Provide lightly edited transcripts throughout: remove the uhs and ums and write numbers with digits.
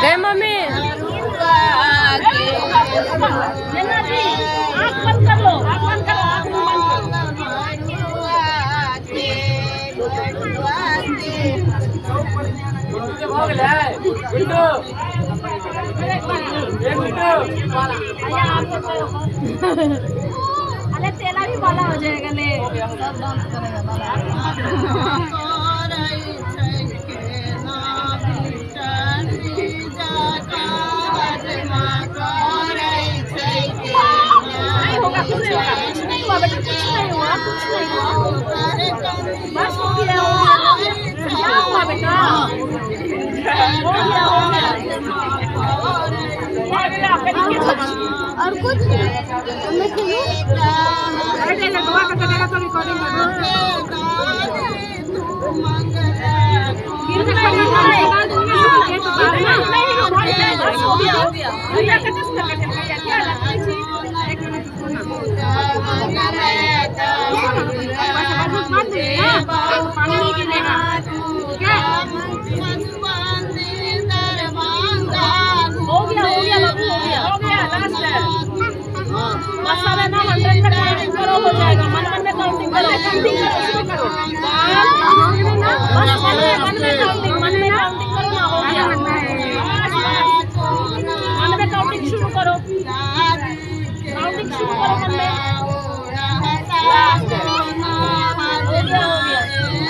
गए मम्मी जी, आँख बंद कर लो, आँख बंद करो, आँख बंद करो। अरे तेला भी बाला हो जाएगा ले। सब डांस करेगा बाला। नहीं होगा, कुछ नहीं होगा, कुछ नहीं हुआ बेटा, कुछ नहीं हुआ, कुछ नहीं हुआ, बस हो गया, हो गया। क्या हुआ बेटा? हो गया, हो गया। और कुछ मैं खेलूं? अरे लगवा का चलेगा तो रिकॉर्डिंग कर। हो गया, हो गया। पानी नहीं गिरेगा। हो गया, हो गया बाबू, हो गया, हो गया। लास्ट है बस, अब है ना 100 में काउंटिंग करो, हो जाएगा। मन मन में काउंटिंग करो, काउंटिंग करो, शुरू करो। बस मन में काउंटिंग, मन में काउंटिंग करो ना, हो गया। मन में काउंटिंग शुरू करो, काउंटिंग शुरू करो मन में। हो गया, हो गया।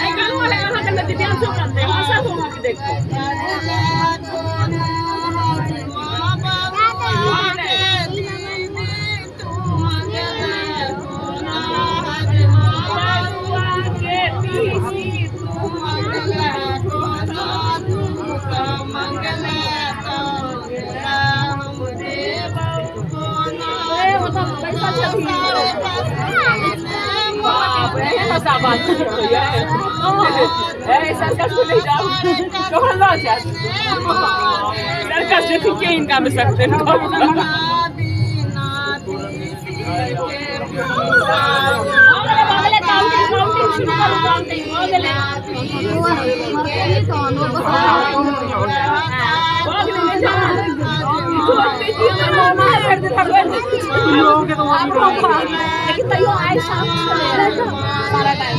देखो सारा टाइम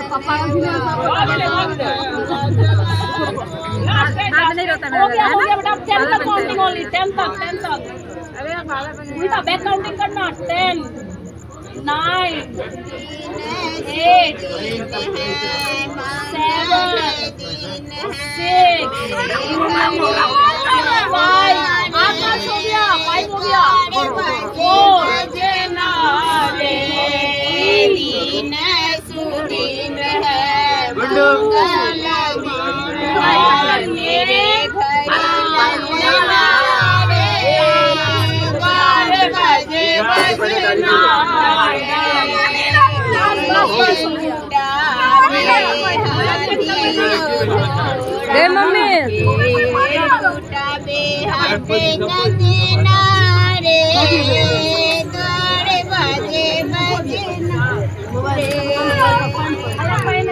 पापा। लास्ट। नहीं रोता। हो गया, हो गया बेटा। 10 तक काउंटिंग ओनली, 10 तक, 10 तक। उल्टा बैक काउंटिंग करना। 10, 9, 8, 7, 6, 5, 8 हो गया, 5 हो गया, 4, 3, मेरे रे मम्मी।